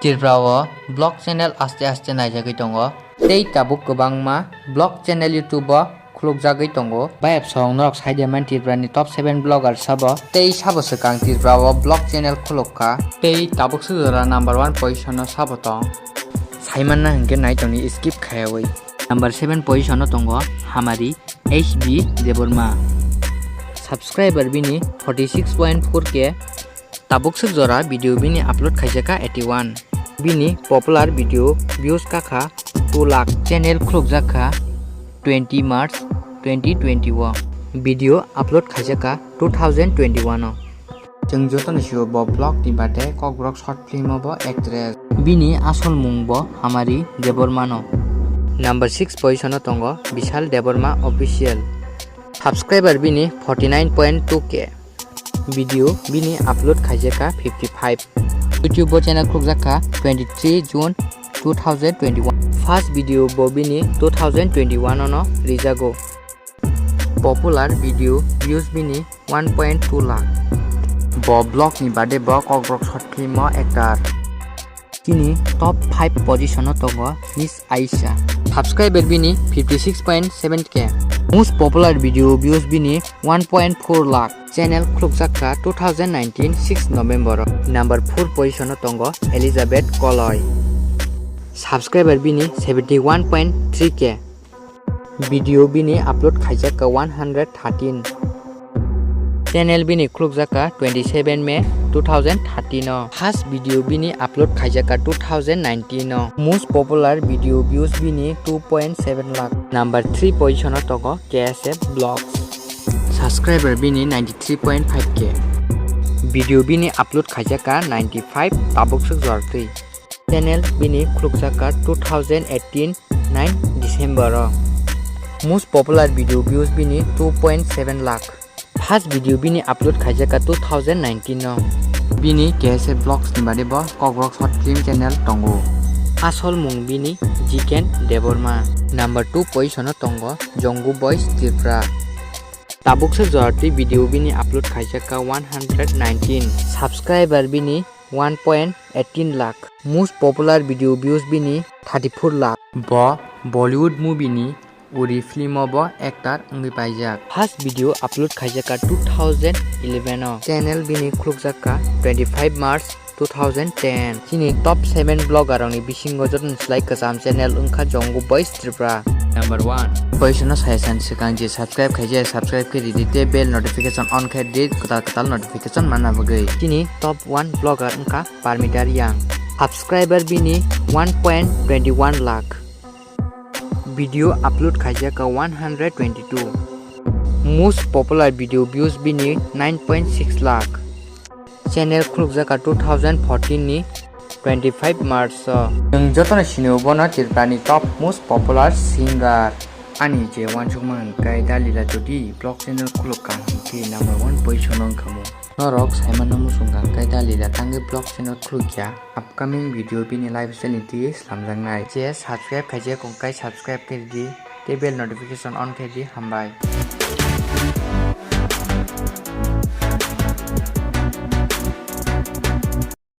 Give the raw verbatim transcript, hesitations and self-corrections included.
Tripura o vlog channel aste aste naijagwi tongo. Tei tabuk kwbangma vlog channel YouTube o khulukjagwi tongo. Bayap song norok saide man Tripura ni top seven vlogger sabo. Tei sabo swkang Tripura o vlog channel khulukha. Tei tabuk sujora number one position o sabo tong. Saimanna hinkhe naitongni skip khaiyawi. Number seven position o tongo Hamari H B Debbarma. Subscriber bini forty six point four K. Tabuk swk jora video bini upload khaijaka eighty one. Bini popular video views kakha two lakh. Channel khulukjakha twenty March twenty twenty o. Video upload khaijaka two thousand twenty one o. Chwng jotono sio bo vlog ni bade Kokborok short film o bo actress. Bini asol mung bo Hamari Debbarma no. Number six position o tongo Bishal Debbarma official. Subscriber bini forty nine point two K. Video bini upload khaijaka fifty five. YouTube bo channel khulukjakha twenty three June two thousand twenty one. First video bo bini two thousand twenty one o no rijago. Popular video views bini one point two lakh. Bo vlog ni bade bo Kokborok short film o actor. Chini top five position o tongo Miss Aisha. Subscriber bini fifty six point seven K. Most popular video views bini one point four lakh. Channel khulukjakha two thousand nineteen six November o. Number four position o tongo Elizabeth Koloi. Subscriber bini seventy one point three K. Video bini upload khaijak ka one hundred thirteen. Channel bini khulukjak ka twenty seven May two thousand thirteen o. First video bini upload khaijak ka two thousand nineteen o. Most popular video views bini two point seven lakh. Number three position o tongo K S F Vlogs. Subscriber bini ninety three point five K. Video bini upload khaijak ka ninety five tabuk swk jortwi. Channel bini khulukjak ka two thousand eighteen nine December o. Most popular video views bini two point seven lakh. First video bini upload khaijak ka two thousand nineteen o. Bini K S F Vlogs ni bade bo Kokborok short film channel tongo. Asol mung bini Jiken Debbarma. Number two position o tongo Jongu Boys Tripura. Tabuk swk jortwi video bini upload khaijak ka one hundred nineteen. Subscriber bini one point eighteen lakh. Most popular video views bini thirty four lakh. Bo Bollywood movie ni Uri film o bo actor wngwi paijak. First video upload khaijak ka two thousand eleven o. Channel bini khulukjak ka twenty five March two thousand ten. Chini top seven vlogger rokni bisingo jotono slai kwcham channel wngkha Jongu Boys Tripura. Number one. Boys no suggestion swkang je subscribe khaijak, subscribe khe ridi tei bell notification on khe di kwtal kwtal notification manna bagwi. Chini top one vlogger wngkha Parmita Reang. Subscriber bini one point twenty one lakh. Video upload khaijak ka one hundred twenty two. Most popular video views bini nine point six lakh. Channel khulukjak ka two thousand fourteen ni twenty five March o. Nwng jotono sinio bono Tripura ni top most popular singer. Ani je uansukma hwnkhe Dalila jodi vlog channel khuluk ka hwnkhe number one position o wngkhamu. Norok saimanna muchung ka hwnkhe Dalila tangwi vlog channel khulukya. Upcoming video bini lifestyle ni twi slamjaknai. Je subscribe khaijak hwnkhe subscribe khe di tei bell notification on khe di. Hambai.